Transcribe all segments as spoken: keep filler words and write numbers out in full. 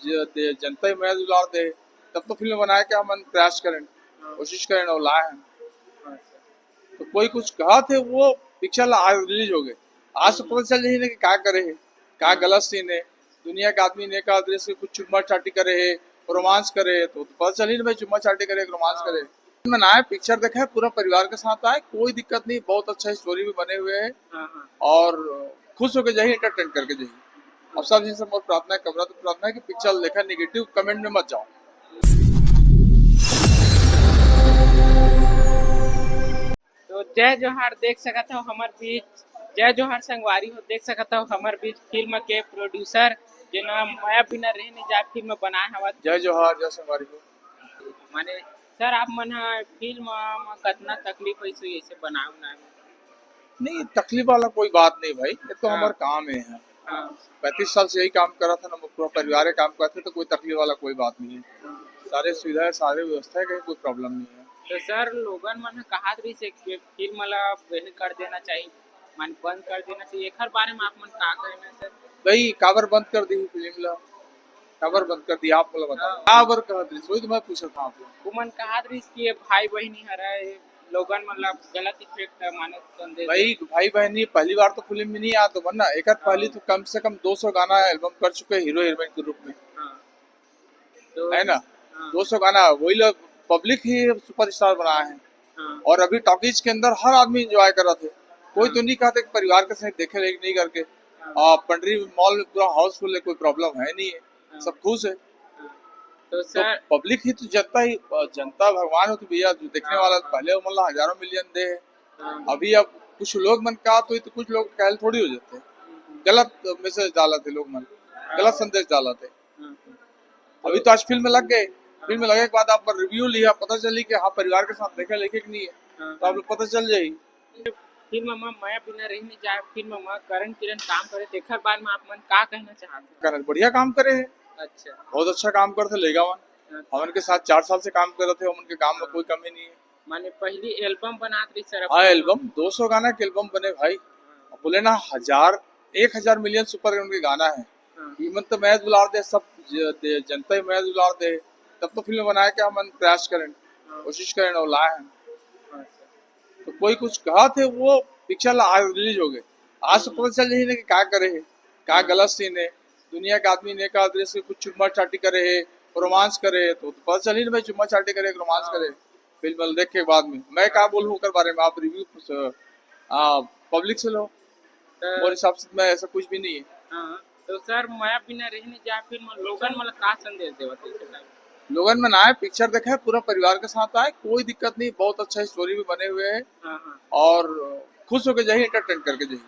ज-, दे, जनता ही मया दुलार दे, तब तो फिल्म बनाए के हमन प्रयास करें, हाँ। कोशिश करें और लाए हैं। हाँ, सर। तो कोई कुछ कहा थे, वो पिक्चर ला आज रिलीज हो गए, आज तो पता चल जाही ना कि का करे है, का गलत सीन है। दुनिया के आदमी ने का दृश्य कुछ चुम्मा चाटी करे है, रोमांस करे है, तो पता चल ही ना भाई चुम्मा चाटी करे, रोमांस करे। में ना आए, पिक्चर देखा है, पूरा परिवार के साथ आए, कोई दिक्कत नहीं, बहुत अच्छा स्टोरी भी बने हुए है। हाँ, हाँ। और खुश होके जाही, एंटरटेन करके जाही। अब सब जन से मोर प्रार्थना है, कमरा तो प्रार्थना है कि पिक्चर देखा, नेगेटिव कमेंट में मत जाओ। तो जय जोहार, देख सकत हव हमर बीच, जय जोहार संगवारी हो, देख सकत हव हमर बीच फिल्म के प्रोड्यूसर, जेन मया बिना रह नहीं जाए फिल्म बनाए हवत। जय जोहार, जय संगवारी हो। माने सर, आप मन ह फिल्म म कतना तकलीफ होइस होही ऐसे बनाए बनाए में? नहीं, तकलीफ वाला कोई बात नहीं भाई, ये तो हाँ। हमार काम है। हाँ। पैंतीस साल से यही काम करत हन, हम पूरा परिवार के काम करत हे, तो कोई तकलीफ वाला कोई बात नहीं है। सारे सुविधा है, सारे व्यवस्था है, कहीं कोई प्रॉब्लम नहीं है। तो सर, लोगन मन ह कहात रहिस हे कि फिल्म ला वही कर देना चाहिए, माने बंद कर देना चाहिए, एखर बारे में आप मन का कहना सर? भाई, काबर बंद कर दी फिल्म ला? काबर बंद कर दी, आप बोला बताओ। हाँ। काबर कहत रहिस, वही तो मैं पूछत हूँ आप लोग। वो मन कहात रहिस कि ये भाई बहिनी हरे, लोगन मन ला गलत इफेक्ट है, माने संदेश भाई, दे। भाई बहनी पहली बार तो फिल्म में नहीं आया तो बनना, एक आध पहली हाँ। तो कम से कम दो सौ गाना एल्बम कर चुके हीरो हीरोइन के रूप में, हाँ। तो है ना? हाँ। दो सौ गाना, वही लोग पब्लिक ही सुपरस्टार बनाए हैं। हाँ। और अभी टॉकीज के अंदर हर आदमी एंजॉय कर रहा थे, कोई हाँ। तो नहीं कहते कि परिवार के साथ देखे लेकिन नहीं करके। हाँ। और पंडरी मॉल में पूरा हाउसफुल है, कोई प्रॉब्लम है नहीं है, हाँ। सब खुश है। हाँ। तो तो सर पब्लिक ही तो जनता ही, जनता भगवान हो तो भैया, जो देखने हाँ, वाला हाँ। पहले वो मतलब हजारों मिलियन दे है। हाँ। अभी अब कुछ लोग मन का तो, तो कुछ लोग कहल थोड़ी हो जाते हैं। हम्म, हम्म। गलत मैसेज डालत हे लोग मन, हाँ। गलत संदेश डालत हे। हाँ। अभी तो आज फिल्म लग गए, फिल्म लगे के बाद आप रिव्यू लिया, पता चली कि हाँ परिवार के साथ देखे लेके कि नहीं है, हाँ, तो आप हाँ। लोग पता चल जाही। फिल्म म मया बिना रह नहीं जाए, फिल्म म करण किरण काम करे, तेखर बारे में आप मन का कहना चाहते हैं? करण बढ़िया काम करे है। अच्छा। बहुत अच्छा काम करते लइका मन। अच्छा। हमन के साथ चार साल से काम करत हे, हमन के काम में हाँ। कोई कमी नहीं है। माने पहली एल्बम बनात रही सर हाँ, अपन एल्बम, दो सौ गाना के एल्बम बने भाई। हाँ। अब बोले ना, हजार, एक हजार मिलियन सुपर उनके गाना है। हाँ। ये मन तो मया दुलार दे, सब ज-, दे, जनता ही मया दुलार दे, तब तो फिल्म बनाए के हमन प्रयास करें, हाँ। कोशिश करें और लाए हैं। हाँ, सर। तो कोई कुछ कहा थे, वो पिक्चर ला आज रिलीज हो गए, आज तो हाँ। पता चल जाही ना कि का करे है, का हाँ। गलत सीन है। दुनिया के आदमी ने का दृश्य कुछ चुम्मा चाटी करे है, रोमांस करे है, तो पता चल ही ना भाई चुम्मा चाटी करे, रोमांस हाँ। करे। फिल्म देख के बाद में मैं का बोलूँ ओकर बारे में, आप रिव्यू, आ, पब्लिक से लो। तो मोर हिसाब से मैं ऐसा कुछ भी नहीं है। हाँ, तो सर, मया बिना रह नहीं जाए फिल्म लोगन मन ला का संदेश देवत है इस टाइम? लोगन मन आए, पिक्चर देखे, पूरा परिवार के साथ आए, कोई दिक्कत नहीं, बहुत अच्छा स्टोरी भी बने हुए है। हाँ, हाँ। और खुश होके जाही, एंटरटेन करके जाही।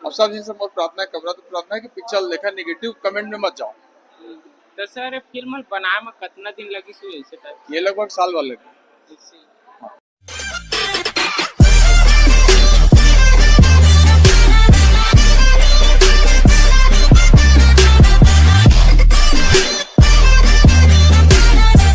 अब सब जन से मोर प्रार्थना है, कमरा तो प्रार्थना है कि पिक्चर देखा, नेगेटिव कमेंट में मत जाओ। हम्म। तो सर, ये फिल्म बनाए में कितना दिन लगी सो ऐसे टाइप? ये लगभग साल भर लगे। इसी